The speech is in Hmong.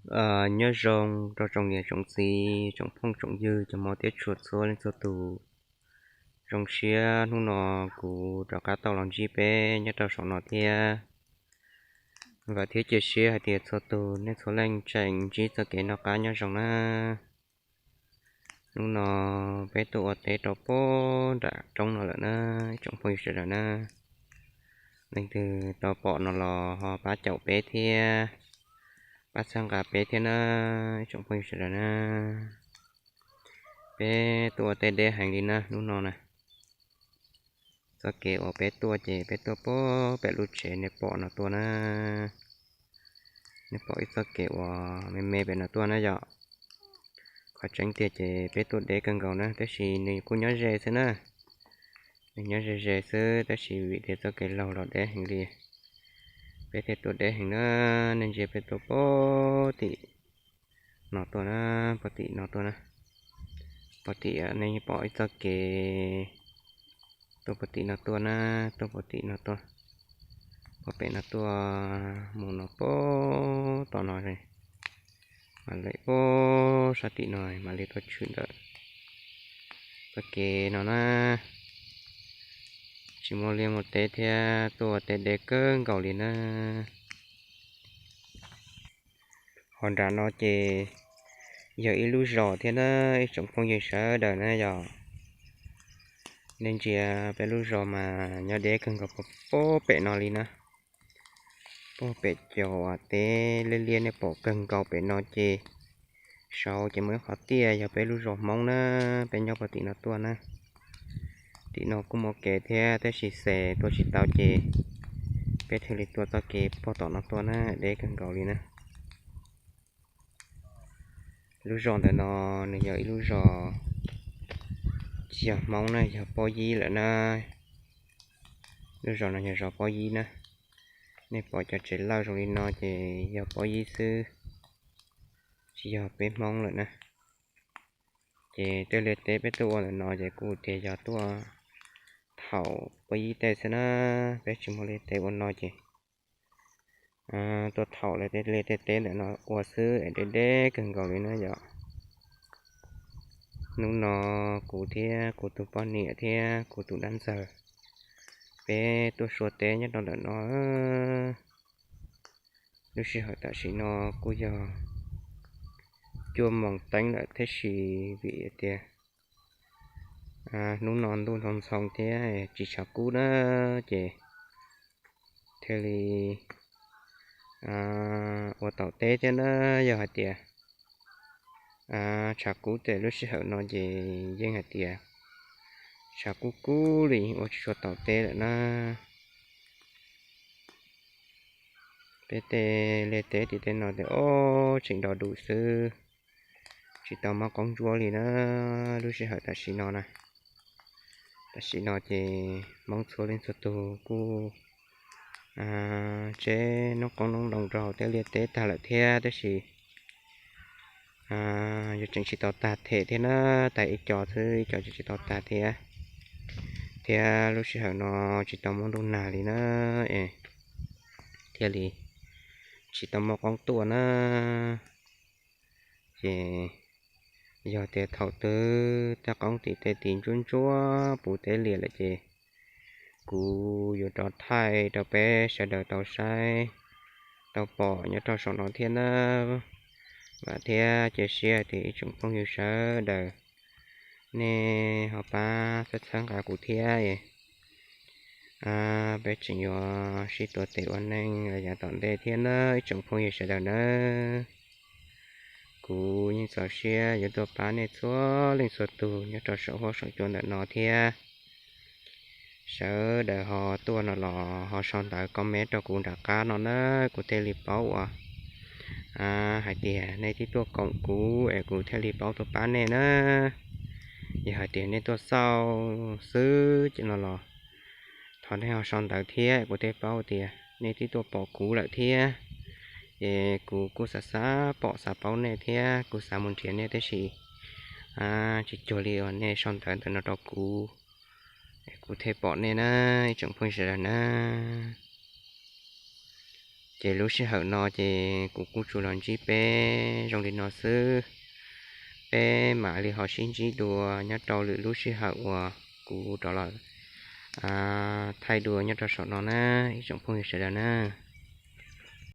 Nyob zoo rau tsoom niam tsoom txiv, tsoom phooj tsoom ywg, cov hmov thiab tshua txhua leej txhua tus. Zoo siab hnub no kuv rov qab tau los ntsib peb nyob rau saum no thiab. Vam thiab cia siab hais tias txhua tus nej txhua leej tseem ntsib txoj kev noj qab nyob zoo na. Hnub no peb tuaj ua teb rau pem nram roob no lawm na, ib tsoom phooj ywg sawv daws na. Leej twg tau pom no los ho pab caum peb thiab, pab txhawb nqa peb thiab na, ib tsoom phooj ywg sawv daws na. Peb tuaj ua teb deb heev li na hnub no na. Txoj kev uas peb tuaj ces peb tuaj pem lub tsev nej pom no tuaj na. Nej pom ib txoj kev uas me me pem no tuaj na yom. Qhov tseeb tiag ces peb tuaj deb kawg nkaus na, tab sis nws kuj nyob ze xwb na. Nws nyob ze ze xwb tab sis vim tias txoj kev laug los deb heev li, peb thiaj tuaj deb heev na. Nej ntsia peb tuaj pem tim no tuaj na, pem tim no tuaj na. Pem tim nej pom ib txoj kev tuaj pem tim no tuaj na, tuaj pem tim no tuaj, pem pem no tuaj mus no pem tom no, mam li pem sab tim no mam li tuaj tshwm ntawm txoj kev no na. Tsis muaj liaj muaj teb thiab tuaj ua teb deb kawg nkaus li na. Ho nram no ces yog ib lub zos thiab na, ib tsoom phooj ywg sawv daws na yom. Nej ntsia peb lub zos mas nyob deb kawg nkaus pem pem no li na. Pem pem cov teb liab liab nej pom kawg nkaus pem no ces saud ces muaj ib qhov tiaj yog peb lub zos Hmoob na, peb nyob pem tim no tuaj na. Tim no kuj muaj kev thiab tab sis xes tuaj tsis tau ces peb thiaj li tuaj txoj kev pem tom no tuaj na, deb kawg nkaus li na. Lub zos ntawm no nws yog ib lub zos tsis yog Hmoob na, yog Pob Yib lawm na. Lub zos no yog zos Pob Yib na. Nej pom cov tsev lawj zoo li no ces yog Pob Yib xwb, tsis yog peb Hmoob lawm na. Ces tej liaj teb peb tuaj ua ntawm no ces kuj tias yog tuaj thaum Pob Yib tej xwb na, peb tsis muaj liaj teb ua no ces tuaj thaum lawv tej liaj tej teb ntawm no ua xwb es deb deb kawg nkaus li na yom. Hnub no kuv thiab kuv tus poj niam thiab kuv tus dab ntxawg, peb tuaj sua teb nyob rau ntawm no. Lub sij hawm tam sim no kuj yog cuaj moos teeb lawm tab sis vim tias hnub no ntuj ntxhoo ntxhoo thiab tsis tshav kub na, ces thiaj li ua taum teb thiab na. Yog hais tias tshav kub ces lub sij hawm no ces yeej hais tias tshav kub kub li ua tsis tshua taum teb lawm na. Peb tej liaj teb tim tej no ces ob tseem do dus xwb, tsis tau mob qoob ntsuab li na. Lub sij hawm tam sim no na, tam sim no ces Hmoob txhua leej txhua tus kuj tseb noob qoob noob loo rau hauv tej liaj teb tag lawm thiab tab sis yuav tseem tsis tau tag them thiab na, tag ib co xwb, ib co tseem tsis tau tag thiab. Thiab lub sij hawm no tsis tau muaj ntuj nag li na, es thiaj li tsis tau muaj qoob tuaj na. Ces yog tias thaum twg tej qoob tim tej tid ntsuab ntsuab puv teb liam lawm ces kuv yuav rov thaij rau peb sawv daws tau saib tau pom nyob rau saum no thiab na. Vam thiab cia siab tias ib tsoom phooj ywg sawv daws nej ho pab txhawb txhawb nqa kuv thiab, peb tseem yuav sib tuav tes ua neej los yav tom ntej thiab na ib tsoom phooj ywg sawv daws nawb. Kuv yeej txaus siab yuav tuaj pab nej txhua leej txhua tus nyob rau saum huab saum cua ntawm no thiab. Sawv daws ho tuaj no los ho sau ntawv comment rau kuv nram qab no na, kuv thiaj li paub ua hais tias nej twb tuaj koom kuv es kuv thiaj li paub tuaj pab nej na. Yog hais tias nej tuaj xauj xwb no los thov nej ho sau ntawv thiab kuv thiaj paub tias nej twb tuaj pom kuv lawm thiab. Ces kuv kuj xav xav pom xav paub nej thiab kuv xav mus nrhiav nej tab sis tsis cuag li uas nej sau ntawv ntawm no rau kuv, kuv thiaj pom nej na ib tsoom phooj ywg sawv daws na. Ces lub sij hawm no ces kuv kuj tsuas los ntsib peb zoo li no xwb. Peb mam li ho sib ntsib dua nyob rau lwm lub sij hawm uas kuv rov los thaij dua nyob rau saum no na, ib tsoom phooj ywg sawv daws na.